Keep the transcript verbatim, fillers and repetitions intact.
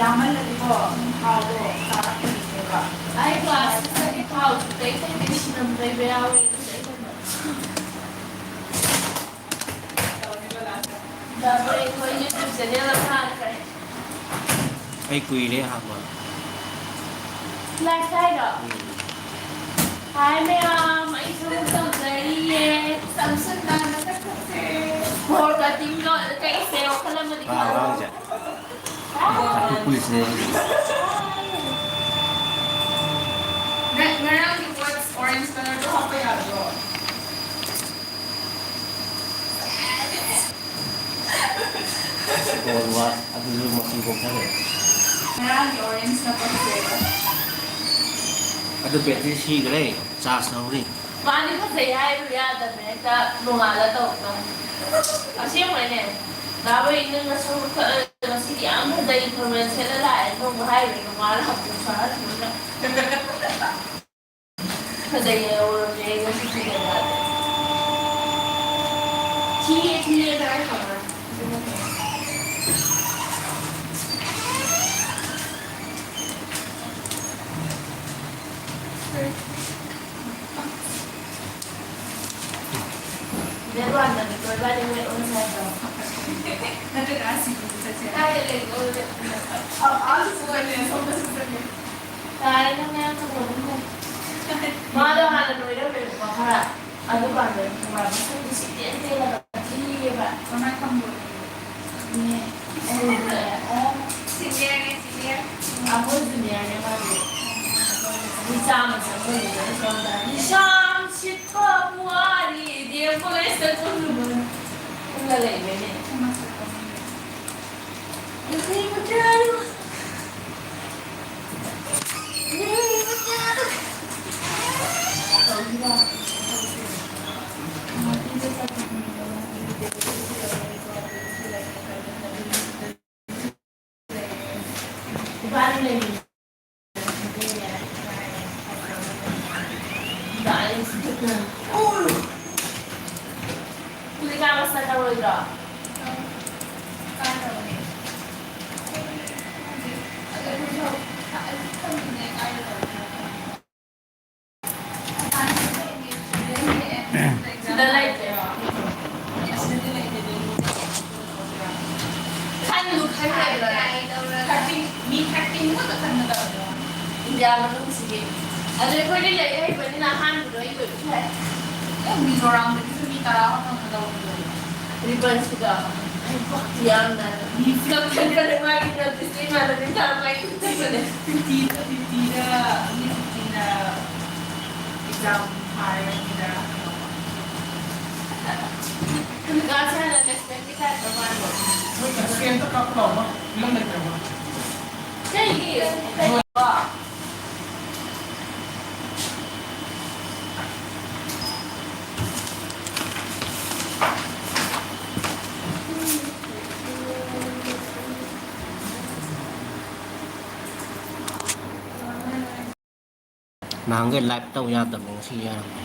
ꯌꯥꯝꯃꯜꯂꯗꯤꯀꯣ, ꯊꯥꯎꯗꯣ ꯆꯥꯔꯛꯀꯅꯦꯕ꯫ ꯑꯩ ꯀ꯭ꯂꯥꯁꯇꯗꯤ ꯊꯥꯎꯁꯨ ꯇꯩ ꯇꯩ ꯇꯩ ꯁꯤꯅꯝ ꯇꯩꯕ ꯌꯥꯎꯋꯦ꯫ ꯑꯗꯨꯁꯨ ꯑꯩ ꯇꯩꯕ꯫ ꯗꯕꯜ ꯑꯩꯈꯣꯏ YouTube channel ꯑꯃ ꯍꯥꯡꯈ꯭ꯔꯦ꯫ ꯑꯩ ꯀꯨꯏꯔꯦ ꯍꯥꯡꯕ꯫ Live ꯊꯥꯏꯔꯣ? ꯎꯝ꯫ Hi ꯃꯌꯥꯝ, ꯑꯩ ꯊꯕꯛ ꯇꯧꯖꯔꯤꯌꯦ꯫ ꯁꯝꯁꯨ ꯅꯥꯟꯅ ꯀꯛꯊꯠꯁꯦ꯫ Hair cutting ꯇꯧꯔꯒ ꯀꯛꯏꯁꯦ, ꯋꯥꯈꯜ ꯑꯃꯗꯤ ꯀꯥ ꯈꯜꯂꯣ꯫ ꯑꯉꯥꯡꯁꯦ꯫ Traffic police ꯅꯦ꯫ ꯅꯪ ꯉꯔꯥꯡꯒꯤ ꯄꯣꯠ orange colour ꯗꯣ ꯍꯥꯞꯄ ꯌꯥꯗ꯭ꯔꯣ? ꯐꯣꯟ ꯋꯥ-, ꯑꯗꯨꯁꯨ ꯃꯆꯨ ꯀꯣꯛꯊꯈ꯭ꯔꯦ꯫ ꯉꯔꯥꯡꯒꯤ orange ꯅ ꯄꯛꯇꯦꯕ꯫ ꯑꯗꯨ battery ꯁꯤꯈ꯭ꯔꯦ, charge ꯇꯧꯔꯤ꯫ ꯃꯥꯗꯤ ꯐꯖꯩ ꯍꯥꯏꯕ ꯌꯥꯗꯕꯅꯦ, ꯍꯦꯛꯇ ꯅꯣꯡꯉꯥꯜꯂ ꯇꯧꯔꯛꯇꯧꯅꯤ꯫ ꯑꯁꯦꯡꯕꯩꯅꯦ, ꯗꯥ ꯔꯣꯍꯤꯠꯅ ꯉꯁꯤ ꯈꯔ-, ꯉꯁꯤꯗꯤ ꯌꯥꯝ ꯐꯖꯩ, formal ꯁꯦꯠꯂ ꯂꯥꯛꯑꯦ, ꯅꯣꯡꯃ ꯍꯥꯏꯔꯨꯔꯦ, ꯅꯣꯡꯉꯥꯜꯂ ꯍꯥꯄꯨ ꯐꯥꯔ ꯊꯝꯃꯒ꯫ ꯐꯖꯩꯌꯦ, ꯎꯔꯝꯃꯦ, ꯑꯩ ꯉꯁꯤ ꯊꯦꯡꯅꯕꯗ꯫ ꯊꯤꯌꯦ, ꯊꯤꯌꯦ, ꯀꯥꯏ ꯈꯪꯕ꯭ꯔꯥ? ꯗꯦꯠ ꯋꯥꯟꯗꯅꯤꯀꯣ ꯏꯕꯥꯅꯤ ꯋꯦꯠ ꯑꯣꯟꯁꯦ ꯍꯥꯏꯗꯣ꯫ ꯅꯠꯇ꯭ꯔꯒ ꯑꯁꯤꯒꯨꯝꯕ ꯆꯠꯁꯦ꯫ ꯀꯥꯏꯗ ꯂꯩꯒꯦ? ꯑ-, ꯑꯥꯁꯨ ꯆꯠꯂꯦ, ꯁꯣꯝꯗꯁꯨ ꯆꯠꯂꯦ꯫ ꯌꯥꯔꯦ, ꯅꯪ ꯅꯌꯥꯡ ꯀꯪꯊꯕ ꯂꯩ꯫ ꯃꯥꯗꯣ ꯍꯥꯟꯅ ꯅꯣꯏꯔꯝꯃꯦꯕꯀꯣ ꯈꯔ꯫ ꯑꯗꯨꯀꯥꯟꯗ ꯈꯪꯕ꯭ꯔꯥ? ꯃꯁꯝꯗꯣ ꯁꯤꯛꯇꯦꯟ ꯇꯦꯜꯂꯒ ꯊꯤꯌꯦꯕ꯫ ꯀꯃꯥꯏ ꯈꯪꯕ꯭ꯔꯣ? ꯅꯦ, ꯑꯩ ꯎꯕꯗ, ꯑꯣ꯫ Senior ꯅꯦ, senior꯫ ꯑꯩꯈꯣꯏ junior ꯅꯦ ꯃꯥꯗꯤ꯫ ꯃꯤ ꯆꯥꯝꯃ ꯆꯪꯕꯒꯤꯗ ꯁꯣꯝꯗ ꯂꯤꯁꯥꯝ ꯁꯤꯠꯄ ꯄꯨꯋꯥꯔꯤ ꯗꯤ ꯑꯦꯝ ꯀꯣꯂꯦꯖꯇ ꯆꯠꯂꯨꯕ꯫ ꯄꯨꯟꯅ ꯂꯩꯕꯩꯅꯦ꯫ ꯅꯨꯄꯤ ꯃꯆꯥ꯫ ꯍꯧꯖꯤꯛ ꯀꯥ ꯃꯁꯇꯔ ꯇꯧꯔꯣꯏꯗ꯭ꯔꯣ? ꯀꯥ ꯇꯧꯅꯤ꯫ ꯂꯨꯛ ꯍꯥꯏꯕ ꯂꯩꯕ꯭ꯔꯥ? ꯊꯥꯔꯇꯤꯟ, ꯃꯤ ꯊꯥꯔꯇꯤꯟ ꯈꯛꯇ ꯈꯟꯒꯗꯕꯅꯦ꯫ ꯏꯟꯗꯤꯌꯥ ꯃꯅꯨꯡꯁꯤꯒꯤ꯫ ꯑꯗꯣ ꯑꯩꯈꯣꯏꯗꯤ ꯂꯩ ꯍꯩꯕꯅꯤꯅ ꯑꯍꯥꯟꯕꯗꯣ ꯑꯩ ꯑꯣꯏꯕꯁꯨ ꯌꯥꯏ꯫ ꯑꯦ, ꯃꯤꯖꯣꯔꯥꯝꯗꯒꯤꯁꯨ ꯃꯤ ꯇꯔꯥ ꯈꯛꯇꯪ ꯂꯧꯕ ꯂꯩ꯫ ꯔꯤꯕꯟꯁꯤꯗ꯫ ꯑꯩ ꯄꯛꯇꯤ ꯌꯥꯝꯅ꯫ ꯃꯤ ꯀꯞꯊꯠꯄꯅꯦ ꯃꯥꯒꯤ ꯅꯣꯇꯤꯁꯇ ꯏꯃꯥꯟꯅꯕꯤ ꯇꯥꯔ ꯃꯥꯒꯤ ꯀꯞꯊꯠꯄꯅꯦ꯫ ꯐꯤꯐꯇꯤꯗ, ꯐꯤꯐꯇꯤꯗ, ꯃꯤ ꯐꯤꯐꯇꯤꯅ ꯑꯦꯛꯖꯥꯝ ꯊꯥꯔꯦ, ꯃꯤ ꯇꯔꯥ ꯈꯛꯇꯪ ꯂꯧꯕ꯫ ꯀ꯭ꯂꯥꯁ ꯍꯥꯟꯅ ꯅꯦꯁꯅꯦꯜꯒꯤ ꯇꯥꯏꯞꯇ ꯃꯥꯟꯕ꯫ ꯃꯣꯏ ꯀꯟꯁꯦꯞꯇ ꯀꯥꯞꯄ ꯂꯥꯎꯕ ꯐꯤꯂꯝ ꯂꯩꯇ꯭ꯔꯕ? ꯀꯩꯒꯤ? ꯅꯍꯥꯟꯈꯩ ꯂꯥꯏꯚ ꯇꯧ ꯌꯥꯗꯕꯅꯤ, ꯉꯁꯤ ꯌꯥꯔꯝꯃꯦ꯫